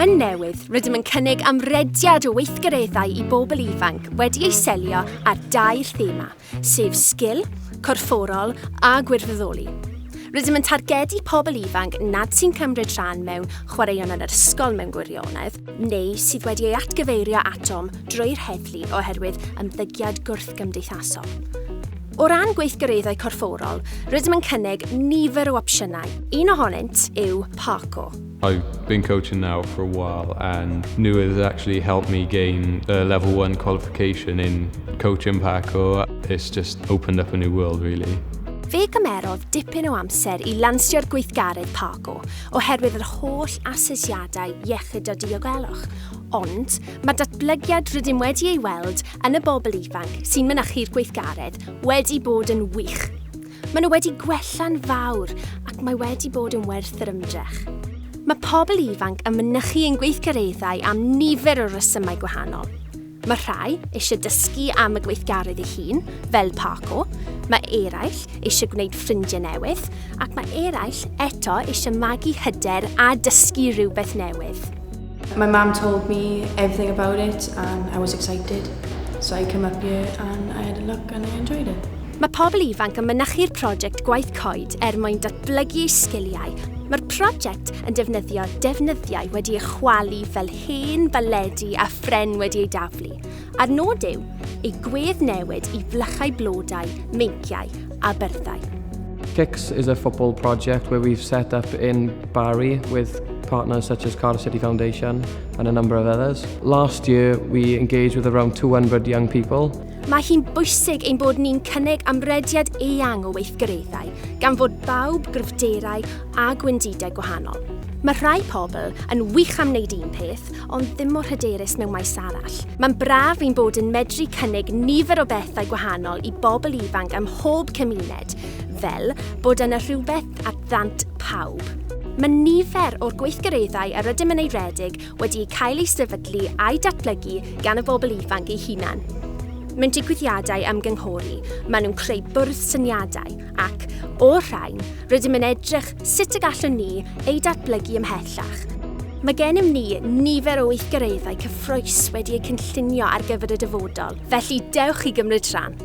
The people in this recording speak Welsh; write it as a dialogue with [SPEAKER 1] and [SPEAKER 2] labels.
[SPEAKER 1] Yn newydd, rydym yn cynnig amrediad o weithgareddau i bobl ifanc wedi eu selio ar dair thema, sef sgil, corfforol a gwirfoddoli. Rydym yn targedu pobl ifanc nad sy'n cymryd rhan mewn chwaraeon yn yr ysgol mewn gwirionedd, neu sydd wedi ei atgyfeirio atom drwy'r heddlu oherwydd ymddygiad gwrthgymdeithasol. O ran gweithgareddau corfforol, rydym yn cynnig nifer o opsiynau. Un ohonynt yw parkour.
[SPEAKER 2] I've been coaching now for a while and Newydd has actually helped me gain a level 1 qualification in coaching parkour. It's just opened up a new world really.
[SPEAKER 1] Fe gymerodd dipyn o amser i lansio'r gweithgaredd parkour oherwydd yr holl asesiadau iechyd a diogelwch, ond mae'r datblygiad rydym wedi ei weld yn y bobl ifanc sy'n mynychu'r gweithgaredd wedi bod yn wych. Maen nhw wedi gwella'n fawr ac mae wedi bod yn werth yr ymdrech. Mae pobl ifanc yn mynychu ein gweithgareddau am nifer o resymau gwahanol. Mae rhai eisiau dysgu am y gweithgaredd ei hun, fel parkour, mae eraill eisiau gwneud ffrindiau newydd, ac mae eraill eto eisiau magu hyder a dysgu rhywbeth newydd.
[SPEAKER 3] My mum told me everything about it and I was excited. So I came up here and I had a look and I enjoyed it.
[SPEAKER 1] Mae pobl ifanc yn mynychu'r prosiect Gwaith Coed er mwyn datblygu eu sgiliau. Mae'r prosiect yn defnyddio defnyddiau wedi eu chwalu fel hen baledi a phren wedi ei daflu, a'r nod yw eu gweddnewid i flychau blodau, meinciau a byrddau.
[SPEAKER 4] Kicks is a football project where we've set up in Barry with partners such as Cardiff City Foundation and a number of others. Last year we engaged with around 200 young people.
[SPEAKER 1] Mae hi'n bwysig ein bod ni'n cynnig amrediad eang o weithgareddau, gan fod bawb gryfderau a gwendidau gwahanol. Mae rhai pobl yn wych am wneud un peth, ond ddim mor hyderus mewn maes arall. Mae'n braf ein bod yn medru cynnig nifer o bethau gwahanol i bobl ifanc ym mhob cymuned, fel bod yna rhywbeth at ddant pawb. Mae nifer o'r gweithgareddau yr ydym yn eu rhedeg wedi eu cael eu sefydlu a'u datblygu gan y bobl ifanc eu hunain. Mewn digwyddiadau ymgynghori, maen nhw'n creu bwrdd syniadau ac, o'r rhain, rydym yn edrych sut y gallwn ni eu datblygu ymhellach. Mae gennym ni nifer o weithgareddau cyffrous wedi eu cynllunio ar gyfer y dyfodol, felly dewch i gymryd rhan!